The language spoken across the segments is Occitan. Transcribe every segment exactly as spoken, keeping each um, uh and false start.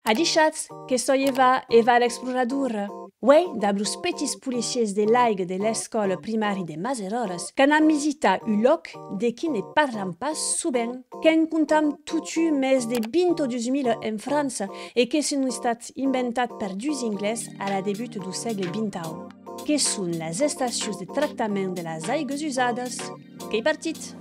Adishatz, que soi Eva, Eva l'exploradora. Uei, dab los petits policièrs de l'aiga de l'escòla primària de Maseròlas, qu'anam visitar un lòc de qui ne parlam pas sovent, que'n comptam totun mès de vint-e-dus mila en França e que son estats inventats per dus Anglés a la debuta deu sègle vint-e-un, que son las estacions de tractament de las aigas usadas. Qu'ei partit!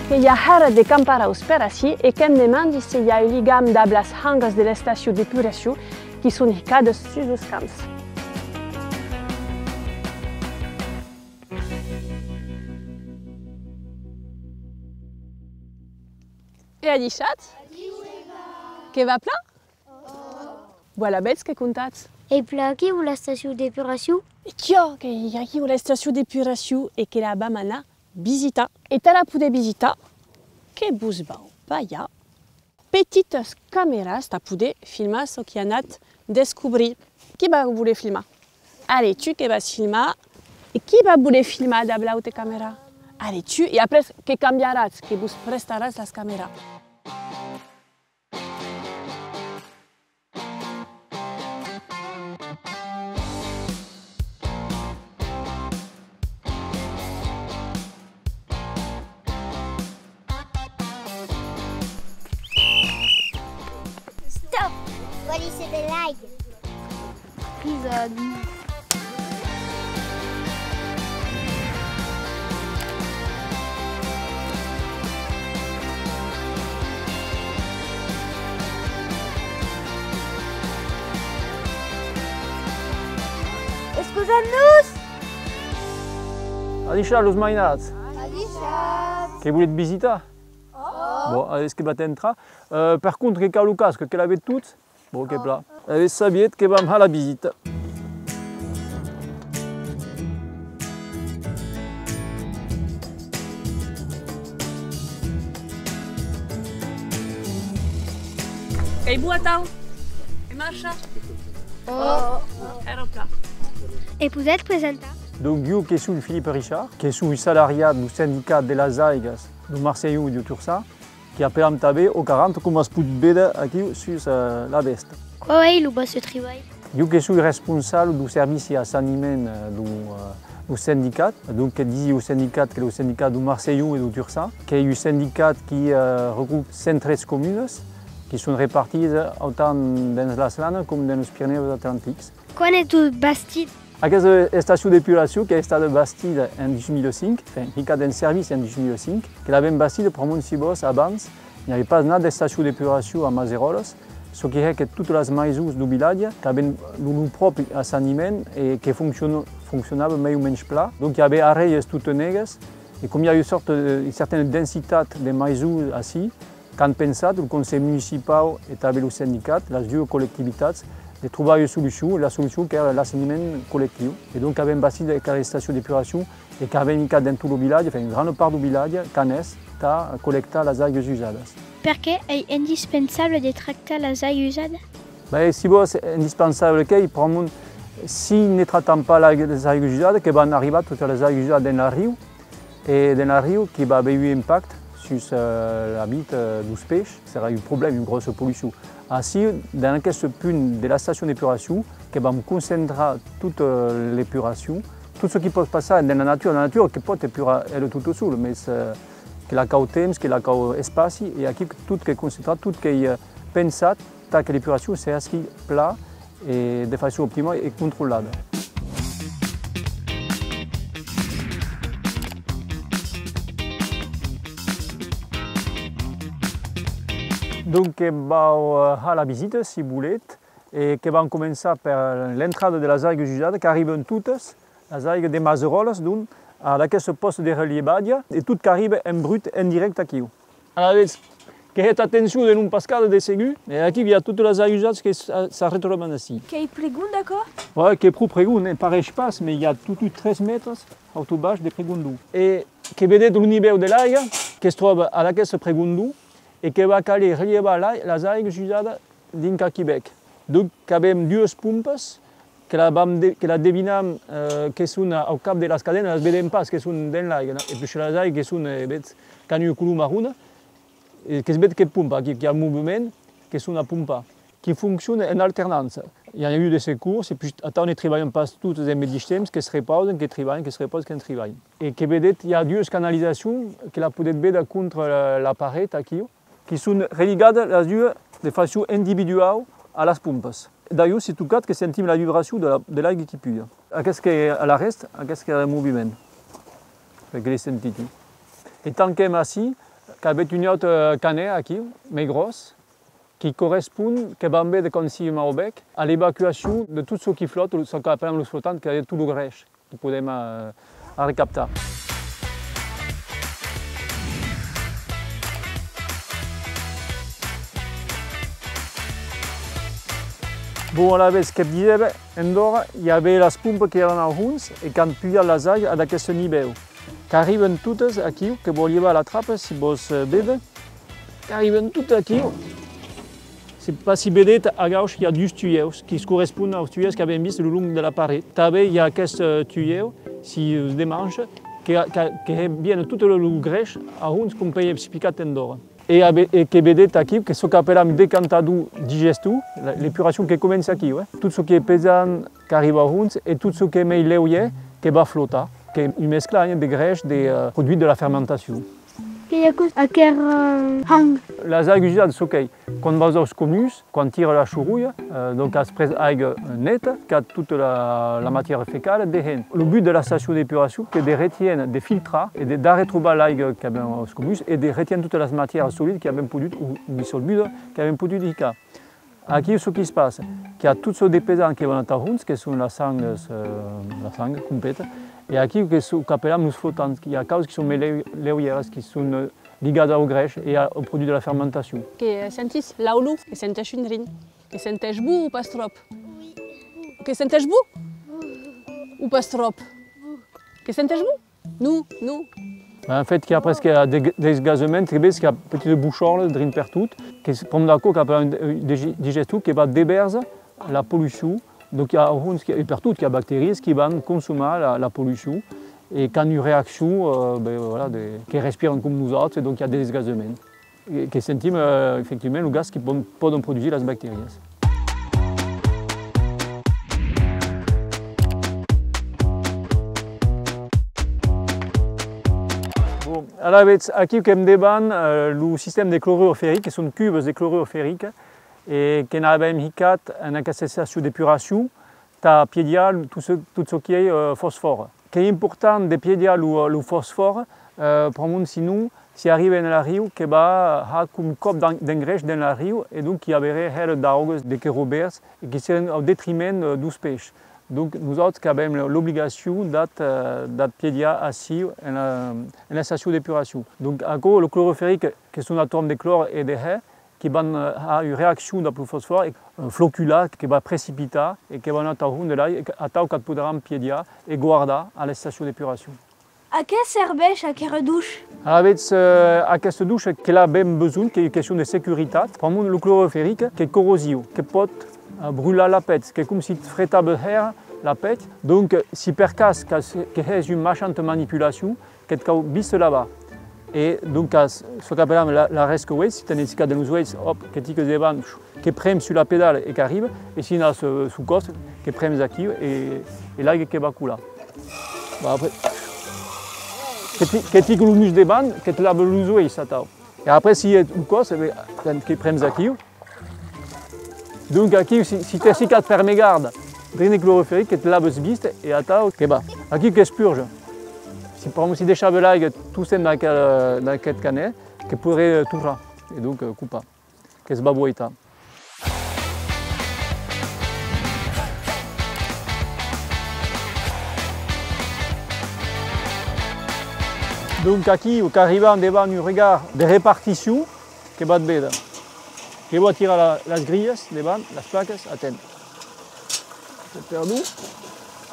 Que i a hèra de camparaus per ací e que'm demandi se i a un ligam dab las hangas de l'estacion depuracion qui son hicadas sus los camps. E adishatz? Que va plan? Voilà, vetz, que contatz? Ei plan aquiu l'estacion depuracion? E tiò, qu'ei aquiu l'estacion depuracion e que la vam anar visitar. E tà la poder visitar, que vos vau balhar petitas camèras tà poder filmar çò qui anatz descobrir. Qui va voler filmar? Allez, tu que vas filmar. E qui va voler filmar dab l'auta camèra? Allez, tu, e après que cambiaratz, que vos prestaratz las camèras. Stop! Vòli ser de l'aiga. Prison. Excusatz-nos! Adishatz, los mainats! Adishatz! Que voletz visitar? Bon, alavetz que vatz entrar. Euh, per contra, que cau lo casque, que l'avètz tots? Bon, que plan. E sabietz que vam har la visita. Qu'ei bon atau? E marcha? Oh. Hèra plan. E podetz presentar? Donc, jo que soi Philippe Richard, que soi salariat deu sindicat de las aigas deu Marselhon e deu Turçan, qui apelam tanben O quaranta, coma es pòt véder aquiu sus, eh, la vèsta. Quau ei lo vòste tribalh? Jo que soi responsable deu servici a saniment, eh, deu, eh, deu sindicat, donc que disi lo sindicat, qu'ei lo sindicat deu Marselhon e deu Turçan, qu'ei un sindicat qui, eh, regroupa cent tretze comunas, qui son repartidas autant dens las Lanas com dens los Pirenèus Atlantics. Quan es tot bastit? Aquesta estacion depuracion qu'ei estada bastida en dus mila cinc, enfin, hicada en servici en dus mila cinc, que l'avèm bastida pr'amor, si vòs, abans n'i avè pas nat d'estacion depuracion a Maseròlas, çò qui hè que totas las maisons deu vilatge qu'avèn lo, lo pròpi assaniment e que foncion-, foncionava mei o mensh plan. Donc i avè arrèias totas negras, e com i a ua sòrta de, una certana densitat de maisons ací, qu'an pensat, lo Conselh Municipau e tanben lo sindicat, las duas collectivitats, de trobar ua solucion, e la solucion qu'èra l'assaniment collectiu. E donc avèm bastit aquela estacion depuracion e qu'avèm hicat dens tot lo vilatge, enfin, una grana part deu vilatge, canès, tà collectar las aigas usadas. Perqué ei indispensable de tractar las aigas usadas? Ben, si vòs, indispensable qu'ei, pr'amor, si ne tractam pas l'aiga, las aigas usadas, que van arribar totas las aigas usadas dens l'arriu, e dens l'arriu, qui va aver un impacte sus, eh, la vita, eh, deus peish, serà un problèma, una gròssa pollucion. Ací, dens aqueste punt de l'estacion depuracion, que vam concentrar tota, eh, l'epuracion, tot çò qui pòt passar dens la natura, la natura que pòt epurar ela tota sola, mès, eh, que la cau temps, que la cau espaci, e aquí tot qu'ei concentrat, tot qu'ei, eh, pensat tà que l'epuracion se hèsqui plan e de faiçon optima e controlada. Donc, que vau, eh, har la visita, si voletz, e que vam començar per l'entrada de las aigas usadas, qu'arriban totas, las aigas de Maseròlas, donc, ad aqueste pòste de relievatge, e tot qu'arriba en brut, en dirècte aquiu. Alavetz, Que hètz atencion de non pas càder de segur, e aquí i a totas las aigusas que s'a-, s'arretròban ací. Qu'ei plegond, aquò? Ouais, qu'ei pro plegond, eh, pareish pas, mès i a totun tres mètres aut baish de plegondor. E que vedetz lo nivèu de l'aiga, que's tròba ad aquesta plegondor, e que va caler relhevar l'ai-, las aigas usadas dinc aquí bèc. Donc, qu'avem duas pompas, que la vam de-, que la devinam, eh, que son a-, au cap de las cadenas, las vedem pas, que son dens l'aiga, non? E puish las aigas que son, eh, bèth, qu'an ua color marrona, e que's ved que pompa, que, qu'i a un movement, que son a pompar, qui fonciona en alternança. I a un de secors, e puish atau ne tribalhan pas totes en medish temps, que's repausan, que tribalhan, que's repausan, que tribalhan. E que vedetz, i a duas canalizacions, que la podetz véder contra la, la paret, aquiu, qui son religadas las duas de faiçon individuau a las pompas. D'alhors, se tocatz, que sentim la vibracion de la, de l'aiga qui puja. Aqueste qu'ei a l'arrèst, aqueste qu'ei en moviment. Perque l'ai sentit. E tanquem ací, qu'avem un aute, eh, canet aquiu, mei gròs, qui correspond, que vam véder quan siguem au bèc, a l'evacuacion de tot çò qui flòta, çò qu'apelem los flotants, qu'ei tot lo grèish que podem, eh, arrecaptar. Bon, alavetz, que'vs disève, endòra, i avè las pompas qu'èran au hons e qu'an pujat las aigas ad aqueste nivèu. Qu'arriban totas aquiu, que vau lhevar la trapa, si vòs, eh, véder. Qu'arriban totas aquiu. Sèi pas si vedetz, a gaush i a dus tuièus qui's correspondon aus tuièus qu'avem vist lo long de la paret. Tanben i a aqueste, eh, tuièu, si us demancha, que, que, que hè viéner tot lo, lo grèish a hons, com pèi explicat endòra. E, e que vedetz aquiu, que çò qu'apelam decantador digestor, la, l'epuracion que comença aquiu, eh? Tot çò qui ei pesant qu'arriba a hons e tot çò qui ei mei leugièr que va flotar, qu'ei un mesclatge de grèish, de, eh, produit de la fermentacion. Qu'ei aquò, aquera, eh, hang? Las aigas usadas, çò qu'ei, quan vas aus comuns, quan tiras la chorolha, eh, donc as pres aiga neta, qu'a tota la, la matièra fecala dehens. Lo but de la stacion d'epuracion qu'ei de retiéner, de filtrar e de, d'arretrobar l'aiga qu'avem aus comuns e de retiéner totas las matièras solidas qui avem podut, o dissolvudas, qu'avem podut hicar. Aquiu çò qui's passa, qu'i a tot çò de pesant que van atau hons, que son las angas, eh, las angas complètas, e aquiu que çò qu'apelam los flotants, qu'i a causas qui son mei leu-, leugièras, qui son, eh, ligadas au grèish e a, au produit de la fermentacion. Que sentís l'aulor, que sentèsh un drin, que sentèsh bon o pas tròp? Que sentèsh bon? O pas tròp? Que sentèsh bon? Non, non. Ben, en fait, qu'i a presque de, desgasament, que ves qu'i a petita bochòla drin pertot, que se pren d'aquò qu'apelam un, un digi-, digestor que va devèrsar la pollucion. Donc, i a hons, e pertot, qu'i a bacterias qui van consomar la, la pollucion e qu'an ua reaccion, euh, ben, voilà, de, que respiran com nosauts, e donc i a de desgasament. E que sentim, eh, efectivament lo gas que pòdon, pòdon produsir las bacterias. Bon, alavetz, aquiu qu'èm devant, eh, lo sistèma de clorur ferric, que son cubas de clorur ferric, e que n'avèm hicat en aquesta estacion d'epuracion, tà piediar tot çò, tot çò qui ei, eh, fosfòr. Qu'ei important de piediar lo, lo fosfòr, eh, pr'amor sinon, si arriba en l'arriu, que va har com còp d'en-, d'engrèish dens l'arriu, e donc i averé hèra d'augas, de querubèrs, e que serén au detriment, eh, deus peish. Donc nosauts qu'avem l'obligacion d'ac, eh, d'ac piediar aciu en la, en l'estacion d'epuracion. Donc aquò, lo clorur ferric, que son atòms de clòr e de hèr, qui van, eh, har ua reaccion dab lo fosfòr, e, eh, flocular, que va precipitar e que va anar atau hons de l'aiga, e que, atau qu'ac poderàn piediar e guardar a l'estacion d'epuracion. A qué serveish aquera dosh? Alavetz, eh, aquesta dosh que l'avem besonh, qu'ei ua question de securitat. Pr'amor lo clorur ferric qu'ei corrosiu, que pòt, eh, brutlar la pèth, qu'ei com si fretabas hèra la pèth. Donc, eh, si per cas que, que hès ua maishanta manipulacion, que't cau viste lavar. E doncas, çò qu'apelam la, la resca-uelhs, si t'as hicat dens los uelhs, òp, que tiques devant, que prem sus la pedala e qu'arriba, e si n'as, eh, suu còs, que prems aquiu e, e l'aiga que va colar. Bon, après, que ti-, que tiques lo mus devant, que't lavas los uelhs atau. E après, si eth lo còs, e ben, que prems aquiu, Donc aquiu, si, si t'as hicat per megarda drin de clorur ferric, que't lavas viste e atau que va. Aquiu qu'espurja. Si, pr'amor si deishava l'aiga tostemps dens aqueth, dens aqueth canet, que poderé, eh, torrar e donc, eh, copar. Que's va voitar. Donc aquiu qu'arribam devant un regard de reparticion. Que vatz véder. Que vau atirar la, las grilhas devant, las placas, atent. Ai perdut.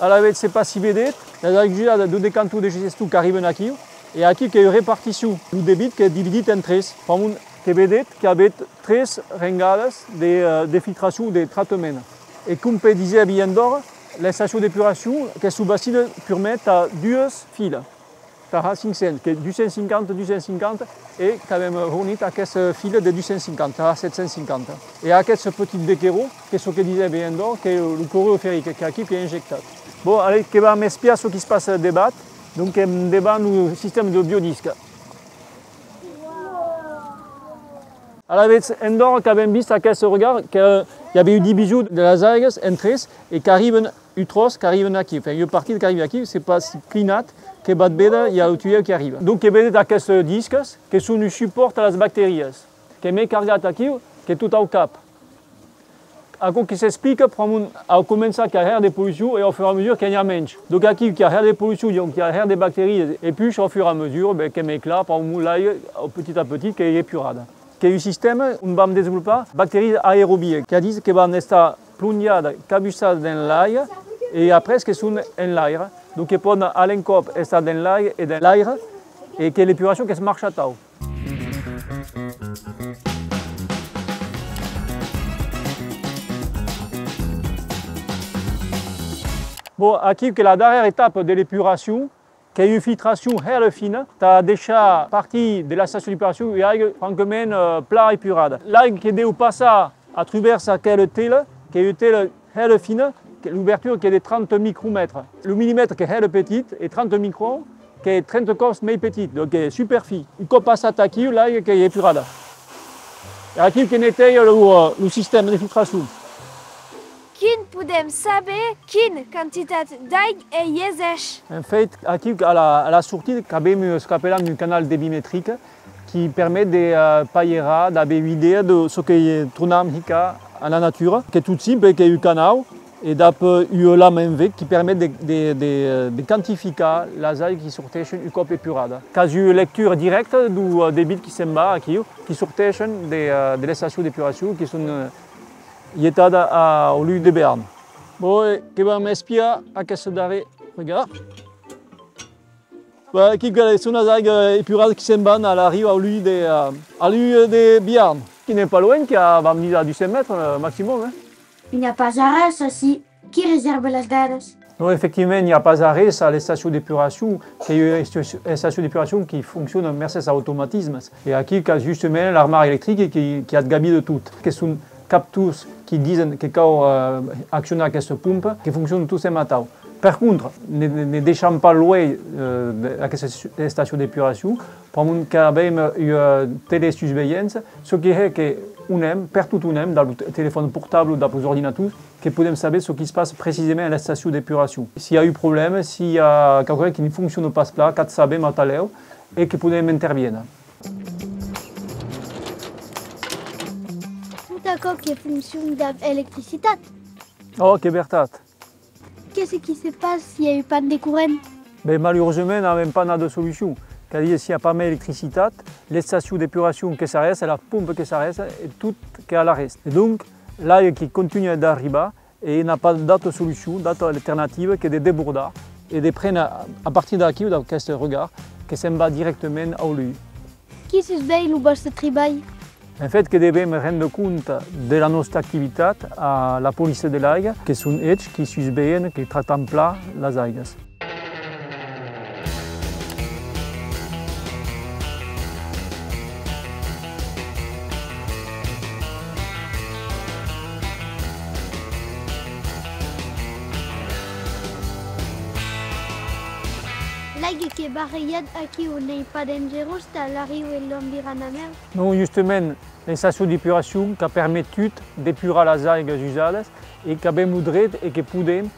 Alavetz, se pas si vedetz, las aigas usadas deu decantador de gestor qu'arriban aquiu, e aquiu qu'ei ua reparticion, lo debit qu'ei dividit en tres, pr'amor que vedetz qu'avètz tres rengadas de, eh, de filtracion, de tractament. E com per díser bien d'ora, l'estacion depuracion, qu'ei subastida purmèr tà duas filas. Tà har cinc cents, que dus cents cinquanta, dus cents cinquanta, e qu'avem hornit aquesta fila de dus cents cinquanta, tà har sèt cents cinquanta. E aqueste petit bequerò, qu'ei çò que disèvi en dehòr, qu'ei lo correu feric, qu'ei aquí, qu'ei injectat. Bon, allez, que vam espiar çò qui se passa debat, donc, em, devant lo sistèma de biodisc. Alavetz, en dehòr qu'avem vist aqueste regard, que i avè ua division de las aigas en tres e qu'arriban un tròç qu'arriban aquí, enfin, ua partida qu'arriba aquí, se pas si clinatz, que vatz véder, i a lo tuèu qui arriba. Donc, que vedetz aquestes disques, que son un supòrt a las bacterias, qu'ei mei cargat aquiu que tot au cap. Aquò que s'explica pr'amor au començar qu'i a hèra de pollucion e au fur e a mesure que n'i a mensh. Donc aquiu qu'i a hèra de pollucion, donc qu'i a hèra de bacterias, e puish au fur e a mesure, ben, qu'ei mei clar, pr'amor l'aiga, petit a petit, qu'ei epurada. Qu'ei un sistèma on vam desvolopar bacterias aerobias, qu'ei a díser que van estar plonjadas, cabussadas dens l'aiga, e après que son en l'aire. Donc que pòden a l'encòp estar dens l'aiga e dens l'aire, e que l'epuracion que's marcha atau. Bon, aquiu qu'ei la darrèra etapa de l'epuracion, qu'ei ua filtracion hèra fina, tà deishar partir de l'estacion d'epuracion ua aiga francament, eh, plan epurada. L'aiga que deu passar a truvèrs aquela tela, qu'ei ua tela hèra fina, que l'obertura qu'ei de trenta micromètres. Lo millimètre qu'ei hèra petit, e trenta microns qu'ei trenta còps mei petit, donc qu'ei super fin. Un còp passat aquiu, l'aiga qu'ei epurada. E aquiu que netèia lo, lo sistèma de filtracion. Quin podem saber quina quantitat d'aiga i agèc? En fait, aquiu, a la, a la sortida, qu'avem, eh, çò qu'apelam un canal debimetric, qui permet de, eh, pairar, d'aver ua idèa de çò que tornam hicar a la natura, qu'ei tot simple, qu'ei un canau, e dab, eh, ua lama en V qui permet de, de, de, eh, de quantificar las aigas qui sorteishen un còp epurada. Qu'as ua lectura dirècta deu, eh, debit qui se'n va aquiu, qui sorteishen de, eh, de l'estacion d'epuracion, qui son, eh, jetadas a, au luenh de Bearn. Bon, e que vam espiar aqueste darrèr regard. Voilà, aquí que son las aigas epuradas qui se'n van a l'arriba au luenh de, eh, au luenh de Bearn. Qui n'ei pas luenh, qu'i a, vam díser, dus cents mètres, eh, maximum, eh. I n'a pas arrés ací. Qui resèrva las dadas? Non, efectivament, i a pas arrés a l'estacion d'epuracion, qu'ei ua estacion d'epuracion qui fonciona mercés a automatismes. E aquí qu'as justament l'armari electric qui, qui at gabit de tot, que son captors qui disen que cau, eh, accionar aquesta pompa, que fonciona tostemps atau. Per contra, ne, ne, ne deisham pas luenh, eh, de, aquesta estacion d'epuracion, pr'amor qu'avem ua telesusvelhança, çò qui hè que on èm, pertot on èm, dab lo te-, telefòn portable, dab los ordinators, que podem saber çò qui se passa precisament a l'estacion d'epuracion. Si i a un problèma, si i a quauquarren qui ne fonciona pas plan, qu'at sabem atalèu e que podem interviéner. Tot aquò que fonciona dab electricitat. Oh, qu'ei vertat! Qu'est-ce qui se passe si i a un pan de corrent? Ben, malurosament, n'avem pas nada solucion. Qu'ei a díser, si i a pas mei electricitat, l'estacion d'epuracion que s'arrèsta, la pompa que s'arrèsta, e tot que a l'arrèst. E donc, l'aiga qui contunha d'arribar, e n'a pas d'autra solucion, d'autra alternativa que de desbordar e de préner a, a partir d'aquí, d'aqueste regard, que se'n va dirèctament au luenh. Qui susvelha lo vòstre tribalh? En fait, que devem rendre compte de la nòstra activitat a la policia de l'aiga, que son eths qui susvelhan, que tractan plan las aigas. L'aiga que barrejatz aquiu n'ei pas dangerós tà l'arriu e l'environament? Non, justament, l'estacion d'epuracion qu'a permetut depurar las aigas usadas e qu'avem lo dret e que podem,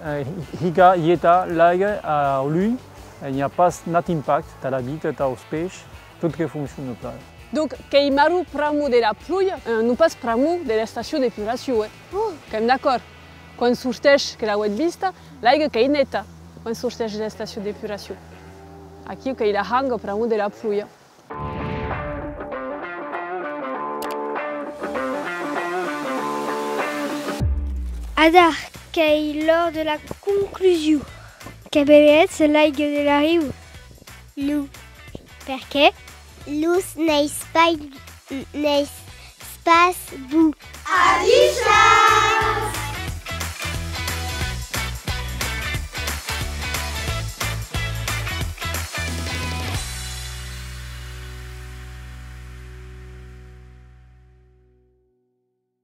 eh, hicar, jetar l'aiga au luenh, e n'i a pas nat impact tà la vita, taus peishs, tot que fonciona plan. Donc, qu'ei marron pr'amor de la pluja, eh, non pas pr'amor de l'estacion d'epuracion, eh? Oh! Qu'èm d'acòrd. Quan sorteish, que l'auetz vista, l'aiga qu'ei neta quan sorteish de l'estacion d'epuracion. Aquiu qu'ei la hanga pr'amor de la pluja. Adara qu'ei l'ora de la conclusion. Qu'ac bevetz, l'aiga de l'arriu? Non. Perqué? L'os n'ei pas, n'ei pas bon. Adishatz!